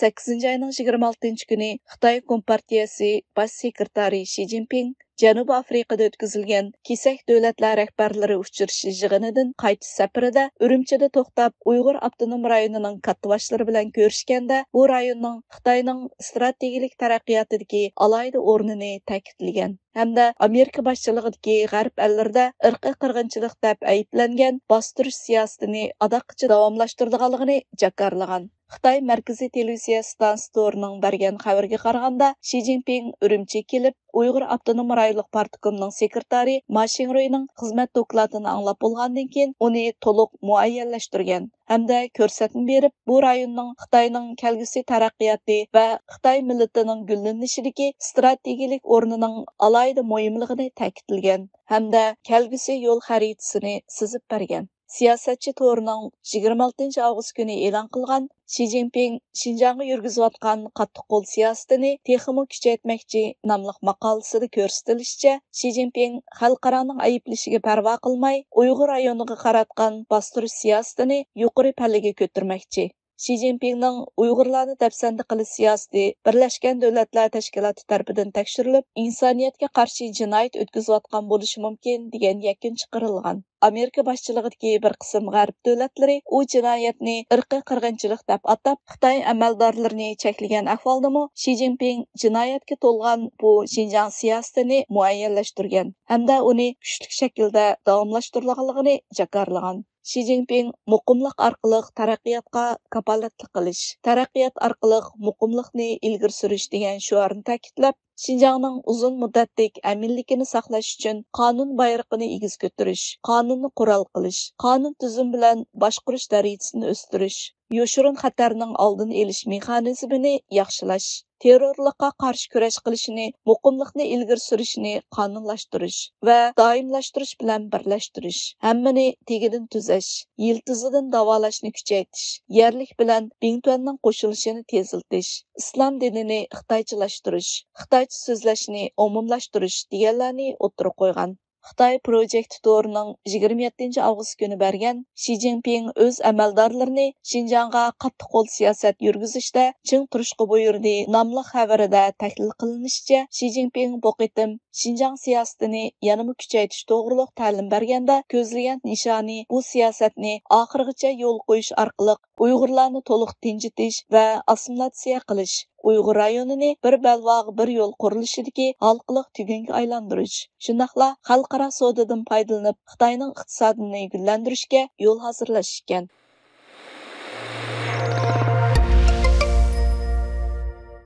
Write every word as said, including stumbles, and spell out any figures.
سەككىزىنچى ئاينىڭ يىگىرمە ئالتىنچى كۈنى خىتاي كومپارتىيەسى باش سېكرېتارى شى جىنپىڭ جەنۇبىي ئافرىقىدا ئۆتكۈزۈلگەن كېسەك دۆلەتلەر رەھبەرلىرى ئۇچرىشىش يىغىنىدىن قايتىش سەپىرىدە ئۈرۈمچىدە توختاپ، ئۇيغۇر ئاپتونوم رايونىنىڭ كاتتىباشلىرى بىلەن كۆرۈشكەندە، بۇ رايوننىڭ خىتاينىڭ ئىستراتېگىيىلىك تەرەققىياتىدىكى ئالاھىدە ئورنىنى تەكىتلىگەن ھەمدە ئامېرىكا باشچىلىقىدىكى غەرب ئەللىرىدە ئىرقىي قىرغىنچىلىق دەپ ئەيىبلەنگەن باستۇرۇش سىياسىتىنى ئاداققىچە داۋاملاشتۇرىدىغانلىقىنى جاكارلىغان. خىتاي مەركىزىي تېلېۋىزىيە ئىستانسىسى تورىنىڭ بەرگەن خەۋىرىگە قارىغاندا، شى جىنپىڭ ئۈرۈمچىگە كېلىپ، ئۇيغۇر ئاپتونوم رايونلۇق پارتكومنىڭ سېكرېتارى ما شىڭرۇينىڭ خىزمەت دوكلاتىنى ئاڭلاپ بولغاندىن كېيىن، ئۇنى تولۇق مۇئەييەنلەشتۈرگەن ھەمدە كۆرسەتمە بېرىپ، بۇ رايوننىڭ خىتاينىڭ كەلگۈسى تەرەققىياتى ۋە خىتاي مىللىتىنىڭ گۈللىنىشىدىكى ئىستراتېگىيەلىك ئورنىنىڭ ئالاھىدە مۇھىملىقىنى تەكىتلىگەن ھەمدە كەلگۈسى يول خەرىتىسىنى سىزىپ بەرگەن. سىياسەتچى تورىنىڭ يىگىرمە ئالتىنچى ئاۋغۇست كۈنى ئېلان قىلغان شى جىنپىڭ شىنجاڭغا يۈرگۈزۈۋاتقان قاتتىق قول سىياسىتىنى تېخىمۇ كۈچەيتمەكچى ناملىق ماقالىسىدە كۆرسىتىلىشىچە، شى جىنپىڭ خەلقئارانىڭ ئەيىبلىشىگە پەرۋا قىلماي، ئۇيغۇر رايونىغا قاراتقان باستۇرۇش سىياسىتىنى يۇقىرى پەللىگە كۆتۈرمەكچى. شى جىنپىڭنىڭ ئۇيغۇرلارنى دەپسەندە قىلىش سىياسىتى بىرلەشكەن دۆلەتلەر تەشكىلاتى تەرىپىدىن تەكشۈرۈلۈپ، ئىنسانىيەتكە قارشى جىنايەت ئۆتكۈزۈۋاتقان بولۇشى مۇمكىن، دېگەن يەكۈن چىقىرىلغان. ئامېرىكا باشچىلىقىدىكى بىر قىسىم غەرب دۆلەتلىرى ئۇ جىنايەتنى ئىرقىي قىرغىنچىلىق دەپ ئاتاپ، خىتاي ئەمەلدارلىرىنى چەكلىگەن ئەھۋالدىمۇ، شى جىنپىڭ جىنايەتكە تولغان بۇ شىنجاڭ سىياسىتىنى مۇئەييەنلەشتۈرگەن ھەمدە ئۇنى كۈچلۈك شەكىلدە داۋاملاشتۇرىدىغانلىقىنى جاكارلىغان. شى جىنپىڭ مۇقىملىق ئارقىلىق تەرەققىياتقا كاپالەتلىك قىلىش، تەرەققىيات ئارقىلىق مۇقىملىقنى ئىلگىرى سۈرۈش دېگەن شوئارنى تەكىتلەپ، شىنجاڭنىڭ ئۇزۇن مۇددەتلىك ئەمىنلىكىنى ساقلاش ئۈچۈن قانۇن بايرىقىنى ئېگىز كۆتۈرۈش، قانۇننى قورال قىلىش، قانۇن تۈزۈم بىلەن باشقۇرۇش دەرىجىسىنى ئۆستۈرۈش، يوشۇرۇن خەتەرنىڭ ئالدىنى ئېلىش مېخانىزمىنى ياخشىلاش، تېررورلۇققا قارشى كۈرەش قىلىشنى، مۇقىملىقنى ئىلگىرى سۈرۈشنى قانۇنلاشتۇرۇش ۋە دائىملاشتۇرۇش بىلەن بىرلەشتۈرۈش، ھەممىنى تېگىدىن تۈزەش، يىلتىزىدىن داۋالاشنى كۈچەيتىش، يەرلىك بىلەن بىڭتۈەننىڭ قوشۇلۇشىنى تېزلىتىش، ئىسلام دىنىنى خىتايچىلاشتۇرۇش، خىتايچە سۆزلەشنى ئومۇملاشتۇرۇش دېگەنلەرنى ئوتتۇرىغا قويغان. خىتاي پروجېكت تورىنىڭ يىگىرمە يەتتىنچى ئاۋغۇست كۈنى بەرگەن شى جىنپىڭ ئۆز ئەمەلدارلىرىنى شىنجاڭغا قاتتىق قول سىياسەت يۈرگۈزۈشتە چىڭ تۇرۇشقا بۇيرۇدى ناملىق خەۋىرىدە تەھلىل قىلىنىشىچە، شى جىنپىڭ بۇ قېتىم شىنجاڭ سىياسىتىنى يەنىمۇ كۈچەيتىش توغرۇلۇق تەلىم بەرگەندە، كۆزلىگەن نىشانى بۇ سىياسەتنى ئاخىرغىچە يولغا قويۇش ئارقىلىق ئۇيغۇرلارنى تولۇق تىنجىتىش ۋە ئاسسىمىلياتسىيە قىلىش، ئۇيغۇر رايونىنى بىر بەلباغ، بىر يول قۇرۇلۇشىدىكى ھالقىلىق تۈگۈنگە ئايلاندۇرۇش، شۇنداقلا خەلقئارا سودىدىن پايدىلىنىپ، خىتاينىڭ ئىقتىسادىنى گۈللەندۈرۈشكە يول ھازىرلاش ئىكەن.